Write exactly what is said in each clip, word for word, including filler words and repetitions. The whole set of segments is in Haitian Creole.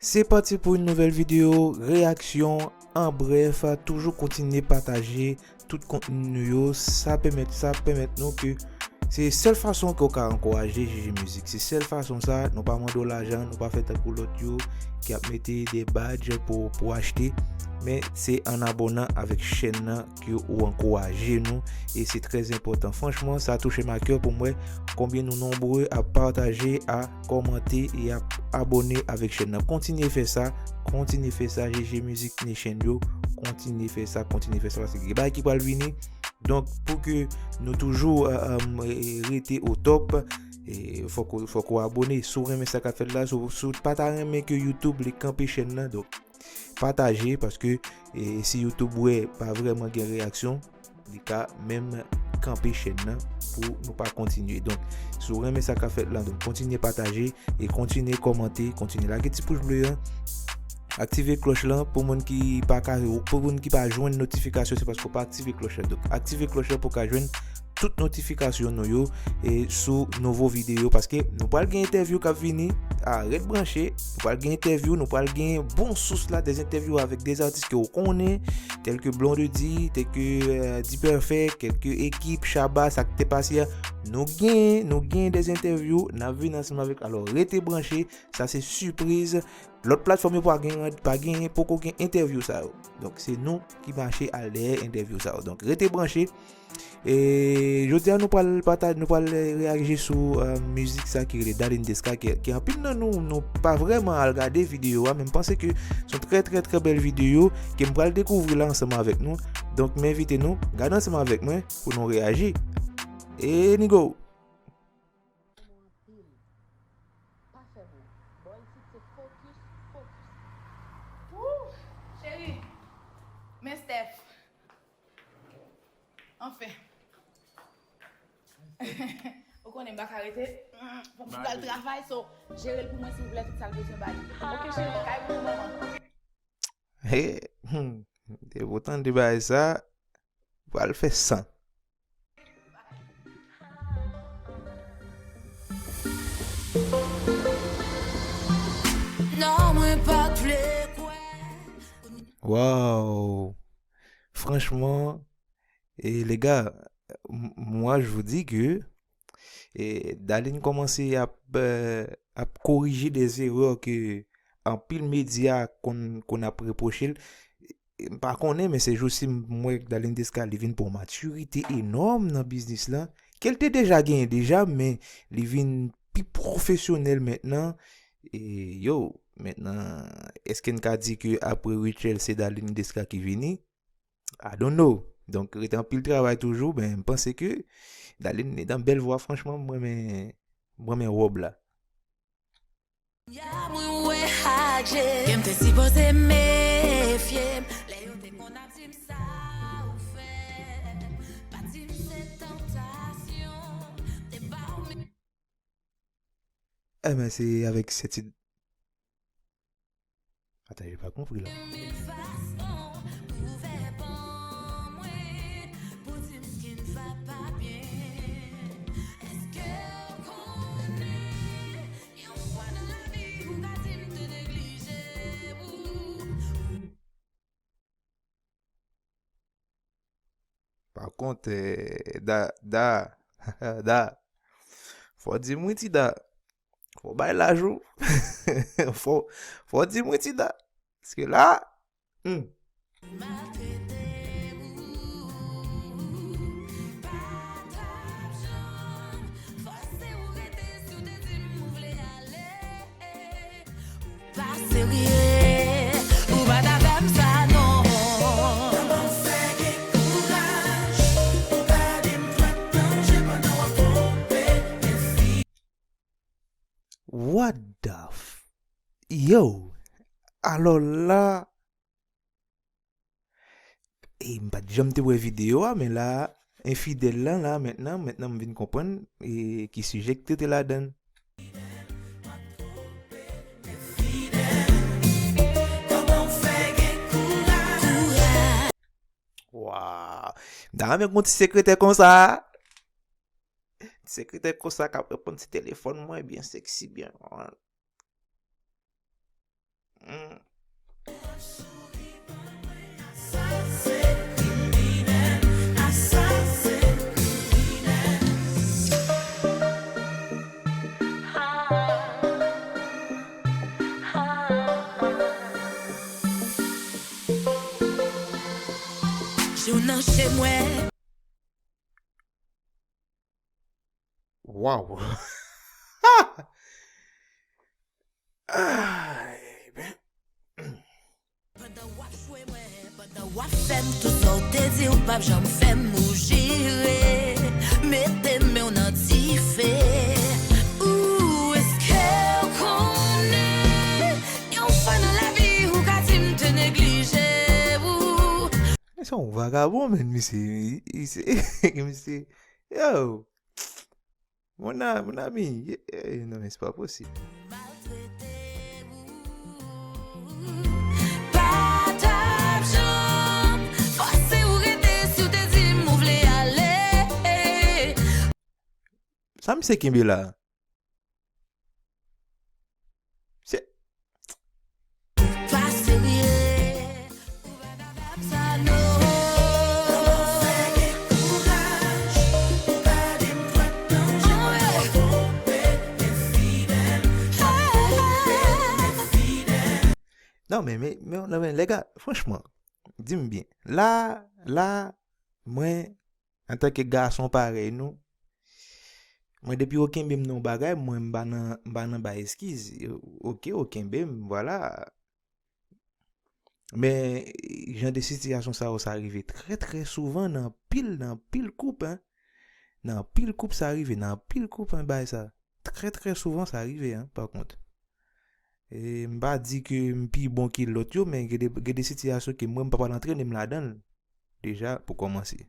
Se pati pou yon nouvèl videyo, reyaksyon, an brèf, toujou kontinye pataje tout kontni nou yo, sa pèmèt, sa pèmèt nou ke se sèl fason ke w ka ankouraje J J Mizik. Se sèl fason sa, nou pa mande w lajan, nou pa fè tankou lòt yo ki ap mete de badge pou, pou achte, men se an abonan avèk chèn nan ke ou ankouraje nou, e se trè enpòtan. Franchman, sa touche m a kè pou m wè konbyen nou nonbre ap pataje, a kòmante e ap abone avèk chèn nan. Kontinye fè sa, kontinye fè sa, J J Mizik Nation yo, kontinye fè sa, kontinye fè sa, paske gen bagay ki pral vini. Donk, pou ke nou toujou, euh, euh, rete o top, e fòk ou, fòk ou abone. Si w renmen sa k ap fèt la, si w, si w pa ta renmen ke YouTube li kanpe chèn nan, donk, pataje, paske, e, si YouTube wè pa vrèman gen reyaksyon, li ka menm kanpe chèn nan pou nou pa kontinye. Donk, si w renmen sa k ap fèt la, donk, kontinye pataje e kontinye kòmante, kontinye lage ti pouch ble an, aktive klòch lan pou moun ki pa ka, pou moun ki pa jwenn notifikasyon, se paske w pa aktive klòch lan. Donk, aktive klòch lan pou w ka jwenn tout notifikasyon nou yo, e sou nouvo videyo, paske nou pral gen entèvyou k ap vini. A, ret branche, nou pral gen entèvyou, nou pral gen bon sous la, de entèvyou avèk de atis ke w konnen, tèl ke Blondedy, tèl ke, euh, D-Perfect, kèlke ekip, Shabba, sa k te pase a. Nou gen, nou gen de entèvyou, n ap vin ansanm avèk. Alò, rete branche, sa se sipriz. Lòt platfòm yo pa gen, pa gen, poko gen entèvyou sa yo. Donk, se nou ki mache al dèyè entèvyou sa yo. Donk, rete branche. E jodi a, nou pral pata-, nou pral reyaji sou, euh, mizik sa ki rele Darline Desca, ke, ke anpil nan nou, nou pa vrèman al gade videyo a, men m panse ke se yon trè, trè, trè bèl videyo ke m pral dekouvri la ansanm avèk nou. Donk, m envite nou, gade ansanm avèk mwen pou nou reyaji. E ni go! Anpil. Pa fè mo. Bò isit se focus, focus. Wouh! Cheri, men Steph. Anfen. Ou konnen m pa ka rete. Fò m fout al travay, so, jere l pou mwen, silvouplè, tout sa l bezwen ba li. Ok, cheri, kay pou manman. He, hmm, depi w tande bagay sa, pral fè san. Non, mwen pa t vle kwè. Waw! Franchman, e, les gars, m-, moi, je vous dis que, e, Darline kòmanse ap, euh, ap korije de erè ke anpil medya konn, konn ap repwoche l. M pa konnen, men se jou si m wè Darline Desca, li vin pran matirite enòm nan biznis lan, ke l te deja genyen deja, men li vin pi pwofesyonèl mentnan. E yo, mentnan, èske n ka di ke apre Rutshelle, se Darline Desca ki vini? I don't know. Donk, rete anpil travay toujou, men m panse ke Darline li nan bèl vwa, franchman, m renmen, m renmen wòb la. Ya mwen wè adje. Ke m te sipoze mefye m. Lè yo te konn ap di m sa ou fè. Pa di m se tantasyon. Te ba w men. Ebyen, se avèk sètid. Atan, je pa konpri la. Mil fason pou fè ban mwen, pou di m ki n va pa byen. Èske w konnen, yon fwa nan lavi, ou ka di m te neglije ou? Pa kont, eh, Da, Da, Da, fò w di m wi, ti Da. Fò w bay laj ou. Fò, fò w di m wi, ti Da. Paske la, hmm. Maltrete ou, pa t ap janm fòse ou rete si w te di m ou vle ale. Pa serye, ou pa t ap fè m sa non. Kòman w fè gen kouraj pou gade m dwat nan je pandan w ap twonpe yon fi? What the f-, yo, alò la, e m pa t janm te wè videyo a, men la, enfidèl lan la, mentnan, mentnan m vin konprann, e, ki sijè k te, te ladan l. Waw! M ta renmen gon ti sekretè konsa. Ti sekretè konsa k ap reponn ti telefòn mwen byen sexy, byen. Kòman? Mm. Jou nan che mwen. Waw. Ah, ben. Pandan w ap jwe mwen, pandan w ap fè m tout sa w te di, ou p ap janm fè m, ou jire mete men w nan dife. Ou èske w konnen, yon fwa nan lavi, ou ka di m te neglije ou. Se yon vagabon, men, misye, misye, misye, yo. Mon a-, mon ami, eh, eh, non, men se pa posib. Pa t ap janm fòse ou rete si w te di m ou vle ale. Sa misye kenbe la? Se Ou pa serye, ou pa kapab sa, non. Kòman w fè gen kouraj pou gade m dwat nan je m, twonpe, men fidèl, twonpe, men fidèl. Non, men, men, men, non, men, lèga, franchman, di m byen. La, la, mwen, antanke gason parèy nou, mwen, depi yo kenbe m nan yon bagay, mwen, m pa nan, m pa nan bay eskiz. Oke, yo kenbe m, vwala. Men, jan de sitiyasyon sa yo, sa rive trè, trè souvan nan anpil, nan anpil koup, en. Nan anpil koup, sa rive, nan anpil koup, en, bagay sa. Trè, trè souvan, sa rive, en, pa kont. E m pa di ke m pi bon ke lòt yo, men gen de, gen de sitiyasyon ke mwen, m pa pral antrene m ladan l. Deja, pou kòmanse.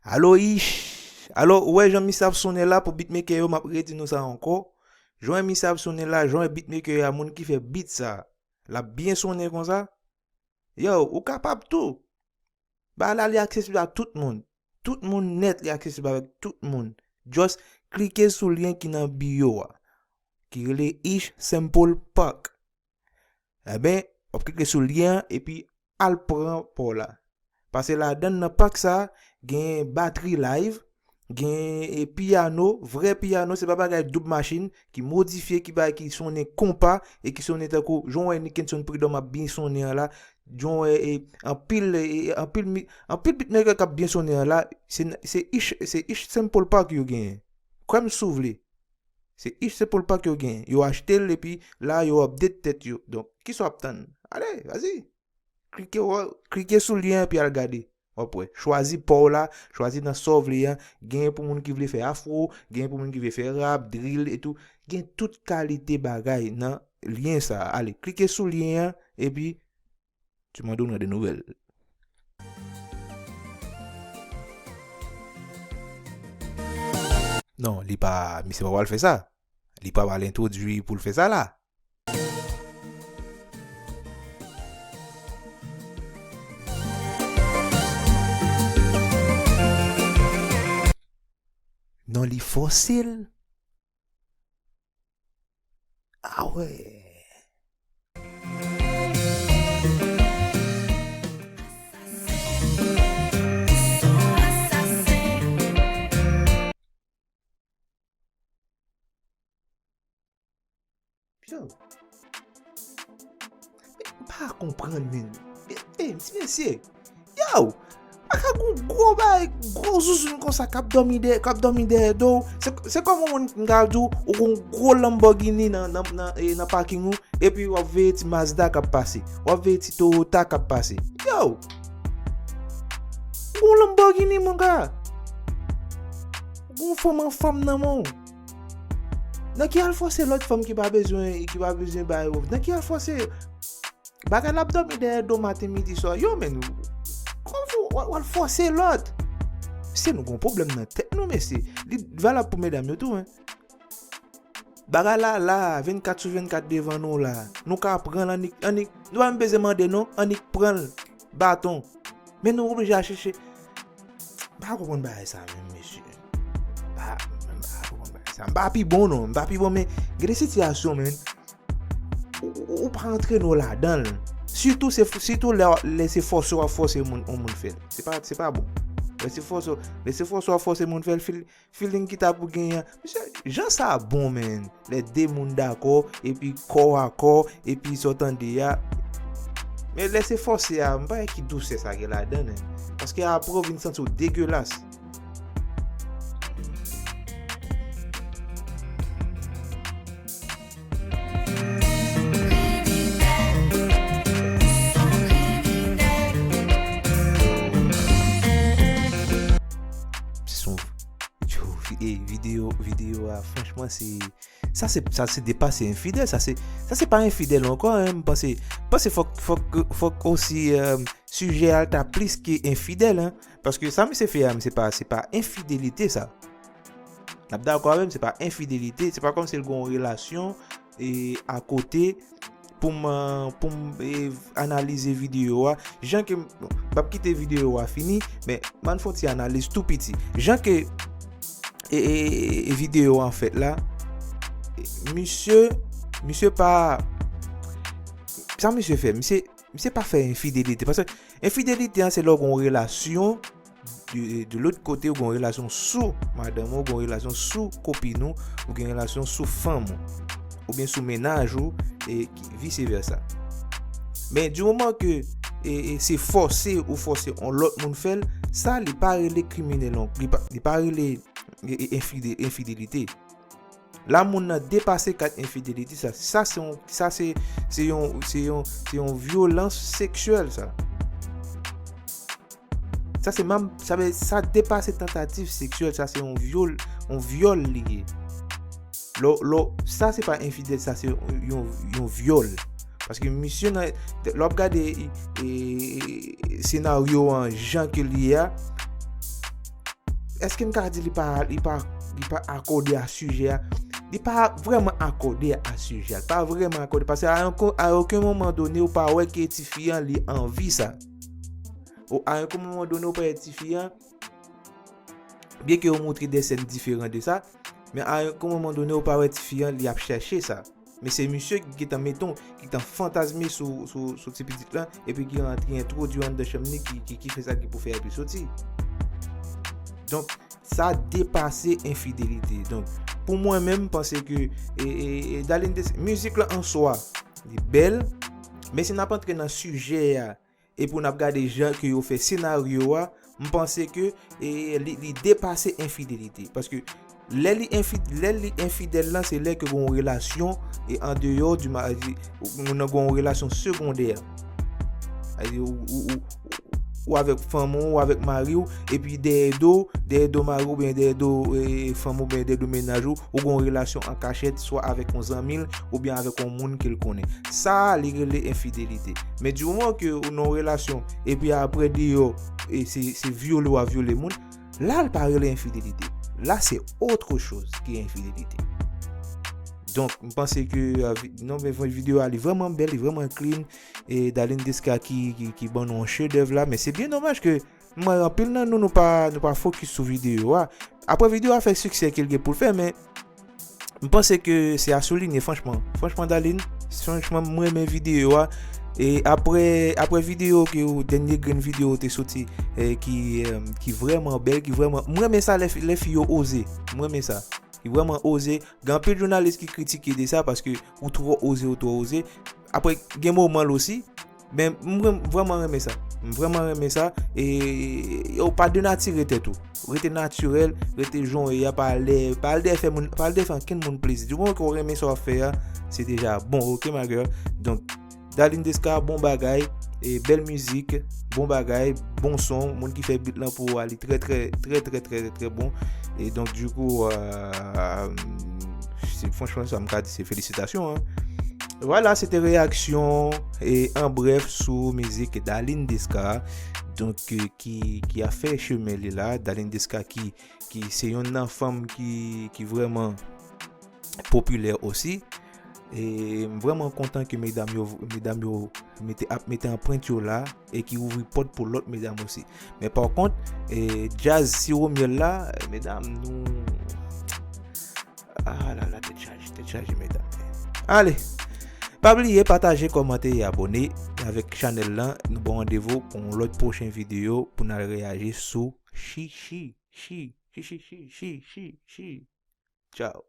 Alo, ish. Alo, ou wè jan misye ap sonnen la pou beatmaker yo, m ap redi nou sa ankò. Jan misye ap sonnen la, jan beatmaker a, moun ki fè beat sa, l ap byen sonnen konsa. Yo, ou kapab tou. Bagay la, li aksesib a tout moun. Tout moun nèt, li aksesib avèk tout moun. Just klike sou lyen ki nan bio a, ki rele Ish Sample Pack. Enben, w ap klike sou lyen an epi al pran pa w la. Paske ladan nan pak sa, gen batri live, gen, e, piyano, vrè piyano, se pa bagay doub machin, ki modifye, ki bay, ki sonnen konpa, e ki sonnen tankou, jan w wè Nickenson Prud'homme ap byen sonnen an la, jan w wè, e, anpil, e, anpil mi-, anpil beatmaker k ap byen sonnen an la, se, se Ish, se Ish Sample Pack yo genyen. Kwè m si w vle. Se Ish Sample Pack yo genyen. Yo achte l epi la, yo update tèt yo. Donk, kisa w ap tann? Ale, vazi. Klike, w-, klike sou lyen an epi al gade. W ap wè. Chwazi pa w la, chwazi nan sa w vle an. Genyen pou moun ki vle fè afro, genyen pou moun ki vle fè rap, drill etou. Gen tout kalite bagay nan lyen sa a. Ale, klike sou lyen an, epi tu m'en donneras des nouvelles. Non, li pa, misye pa pral fè sa. Li pa pral entwodui pou l fè sa la. Non, li fòse l. Ah ouais. Yo. M pa konprann, men. E, e, ti mesye. Yo! Pa ka gon gwo bay, gwo zouzoun konsa k ap dòmi dèyè, k ap dòmi dèyè do w. Se, se kòman moun m ka di w, ou gon gwo Lamborghini nan, nan, nan, e, nan parking ou, epi w ap veye ti Mazda k ap pase. W ap veye ti Toyota k ap pase. Yo! Ou gon Lamborghini, mon gars. Ou gon fanm an fanm nan men w. Nan ki al fòse lòt fanm ki pa bezwen, ki pa bezwen bay ou? Nan ki al fòse? Bagay la ap dòmi dèyè do maten, midi, swa. Yo, men, kòman w, w al fòse lòt? Mesye, nou gon pwoblèm nan tèt nou, mesye. Li valab pou medam yo tou, en. Bagay la la, vennkat sou vennkat devan nou la. Nou ka pran l annik, annik, nou pa menm bezwen mande non, annik pran l, baton. Men nou oblije al chèche. M pa konprann bagay sa menm, mesye. M pa, m pa konprann bagay sa. M pa pi bon non, m pa pi bon, men gen de sitiyasyon, men, ou, ou, ou pa antre nou ladan l. Sitou se, sitou lè, lè se fòse w ap fòse moun, yon moun fè l. Se pa, se pa bon. Lè se fòse, lè se fòse w ap fòse moun fè l, fil, feeling ki ta pou genyen an. Mesye, jan sa bon, men. Lè de moun dakò, epi kò a kò, epi sa w tande a. Men lè se fòse a, m pa wè ki dousè sa gen ladan l, men. Paske apre w vin santi w degelas. Se yon, yo, vi-, eh, videyo, videyo a, franchman, se, sa se, sa se depase enfidèl, sa se, sa se pa enfidèl ankò, en, m panse, m panse fòk, fòk, fòk osi, eh, sijè a ta plis ke enfidèl, en. Paske sa misye fè a, se pa, se pa enfidelite sa. N ap dakò avè m, se pa enfidelite, se pa kòmsi l gen yon relasyon, e, akote pou m, pou m, e, analize videyo a. Jan ke m, bon, m p ap kite videyo a fini, men m ann fè yon ti analiz tou piti. Jan ke, e, e, e, videyo a fèt la, e, misye, misye pa, sa misye fè, misye, misye pa fè enfidelite. Paske enfidelite a, se lè w gen yon relasyon de, de lòt kote, ou gen yon relasyon sou madanm ou, ou gen yon relasyon sou kopin ou, ou gen yon relasyon sou fanm ou, oubyen sou mennaj ou, e ki, vise vèsa. Men di moman ke, e, e se fòse ou fòse yon lòt moun fè l, sa li pa rele kriminèl non, li pa, li pa rele, e, e, enfide-, enfidelite. La moun nan depase kad enfidelite sa. Sa se yon, sa se, se yon, se yon, se yon vyolans seksyèl sa. Sa se menm, sa vle, sa depase tantativ seksyèl, sa se yon vyòl, yon vyòl li ye. Lò, lò, sa se pa enfidèl, sa se yon, yon, yon vyòl. Paske misye nan, lè w ap gade, e, e, senaryo an, jan ke li ye a, èske m ka di li pa, li pa, li pa akòde a sijè a? Li pa vrèman akòde a sijè a. Li pa vrèman akòde. Paske a yon ko-, a okenn moman done, ou pa wè ke tifi an, li anvi sa. Ou, a yon moman done, ou pa wè tifi an, byen ke yo montre de sèn diferan de sa, men a yon moman done, ou pa wè tifi an, li ap chèche sa. Men se misye ki gentan mete w, ki gentan fantasme sou, sou, sou ti pitit lan, epi ki rantre entwodui anndan chanm li, ki, ki, ki fè sa ki pou fè epi soti. Donk, sa depase enfidelite. Donk, pou mwen menm, m panse ke, e, e, e, Darline Des-, mizik lan an swa, li bèl, men si n ap antre nan sijè a, epi n ap gade jan ke yo fè senaryo a, m panse ke, e, li, li depase enfidelite. Paske lè li enfi-, lè li enfidèl lan, se lè ke gen yon relasyon, e, andeyò di ma-, di, ou nan gen yon relasyon segondè. Ou, ou, ou, ou avèk fanm ou, ou avèk mari w, epi dèyè do, dèyè do mari w, oubyen dèyè do, e, fanm ou, oubyen dèyè do mennaj ou, ou gen yon relasyon an kachèt, swa avèk yon zanmi l, oubyen avèk yon moun ke l konnen. Sa a, li rele enfidelite. Men di moman ke ou nan yon relasyon, epi apre deyò, e se, se vyole w ap vyole moun, la, l pa rele enfidelite. La, se autre chose ki enfidelite. Donk, m panse ke, euh, vi-, non, men videyo a, li vrèman bèl, li vrèman clean. E Darline Desca ki, ki, ki ban nou yon chedèv la. Men se byen domaj ke m wè anpil nan nou, nou pa, nou pa fokis sou videyo a. Apre videyo a fè siksè ke l gen pou l fè, men m panse ke se a soulinye, franchman. Franchman, Darline, franchman, m renmen videyo a. E apre, apre videyo ke ou, dènye grenn videyo ou te soti, e ki, e, ki vrèman bèl, ki vrèman, m renmen sa lè fi, lè fi yo oze. M renmen sa. Ki vrèman oze. Gen anpil jounalis ki kritike de sa paske ou twò oze, ou twò oze. Apre, gen moman l osi. Men m vrè-, vrèman renmen sa. M vrèman renmen sa. E, e, ou pa denatire tèt ou. Rete natirèl, rete jan w ye a, pa al dèyè, pa al dèyè fè moun, pa al dèyè fè ankenn moun plezi. Di moman ke w renmen sa w ap fè a, se deja bon, oke, my girl? Donk, Darline Desca, bon bagay, e bèl mizik, bon bagay, bon son, moun ki fè beat lan pou ou a, li trè, trè, trè, trè, trè, trè bon. E donk, dikou, euh, se, franchman, sa m ka di, se felisitasyon, hein. Vwala, se te reyaksyon, e an brèf, sou mizik Darline Desca, donk, euh, ki, ki ap fè chemen li la. Darline Desca ki, ki se yonn nan fanm ki, ki vrèman popilè osi. E m vrèman kontan ke medam yo, medam yo mete, ap mete anprent yo la e ki ouvri pòt pou lòt medam osi. Men pa kont, e djaz siwo myèl la, medam, nou, ah la la, tèt chaje, tèt chaje, medam. Ale, pa bliye pataje, kòmante e abòne avèk chanèl lan. Nou ba w randevou pou yon lòt pwochen videyo pou n al reyaji sou Chichi, Chi, Chi, Chi, Chi, Chi, Chi, Chi. Tchao.